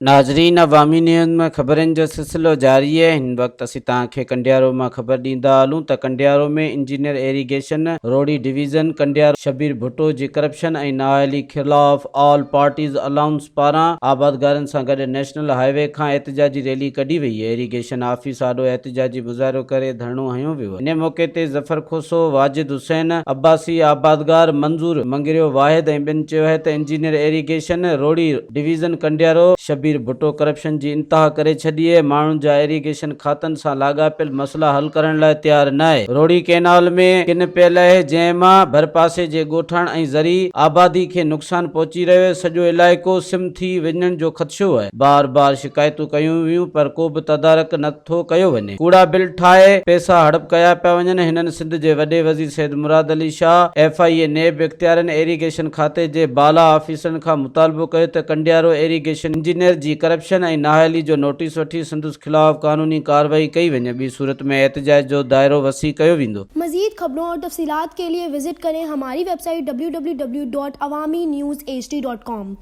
ناظرين عوامي نيوز ۾ خبرن جو سلسلو جاري آهي هن وقت اسين توهان کي ڪنڊيارو مان خبر ڏيندا هلون ته Kandiaro ۾ engineer irrigation Rohri division Kandiaro Shabbir Bhutto جي ڪرپشن ۽ نااهلي خلاف آل پارٽيز الائنس پاران آبادگارن سان گڏ نيشنل هاء وي کان احتجاجي ريلي ڪڍي وئي ايريگيشن آفيس آڏو احتجاجي مظاهرو ڪري ڌرڻو هنيو ويو ان موقعي تي ظفر کوسو، واجد حسين عباسي، آبادگار منظور مڱريو واحد ۽ ٻين چيو آهي ته engineer irrigation Rohri division Kandiaro Shabbir Bhutto corruption جي انتها ڪري ڇڏي اهي، ماڻهن جا ايريگيشن کاتن سان لاڳاپيل مسئلا حل ڪرڻ لاء تيار ناهي، روهڙي ڪئنال ۾ ڪن پيل اهي جنهن مان ڀرپاسي جي ڳوٺاڻ ۽ زرعي آبادي کي نقصان پهچي رهيو اهي، سڄو علائقو سم ٿي وڃڻ جو خدشو اهي، بار بار شڪايتون ڪيون ويون پر ڪو به تدارڪ نه ٿو ڪيو وڃي، ڪوڙا بل ٺاهي پئسا هڙپ ڪيا پيا وڃن، هنن سنڌ جي وڏي وزير Syed Murad Ali Shah, F I A, NAB اختيارين، ايريگيشن کاتي جي بالا آفيسرن کان مطالبو ڪيو ته ڪنڊيارو ايريگيشن انجنيئر جي ڪرپشن ۽ نااهلي جو نوٽيس وٺي سندس خلاف قانوني ڪارروائي ڪئي وڃي، ٻي صورت ۾ احتجاج جو دائرو وسيع ڪيو ويندو. مزيد خبرون اور تفصيلات کے لئے وزٽ ڪرين ھماري web site www.awamiNewsHD.com.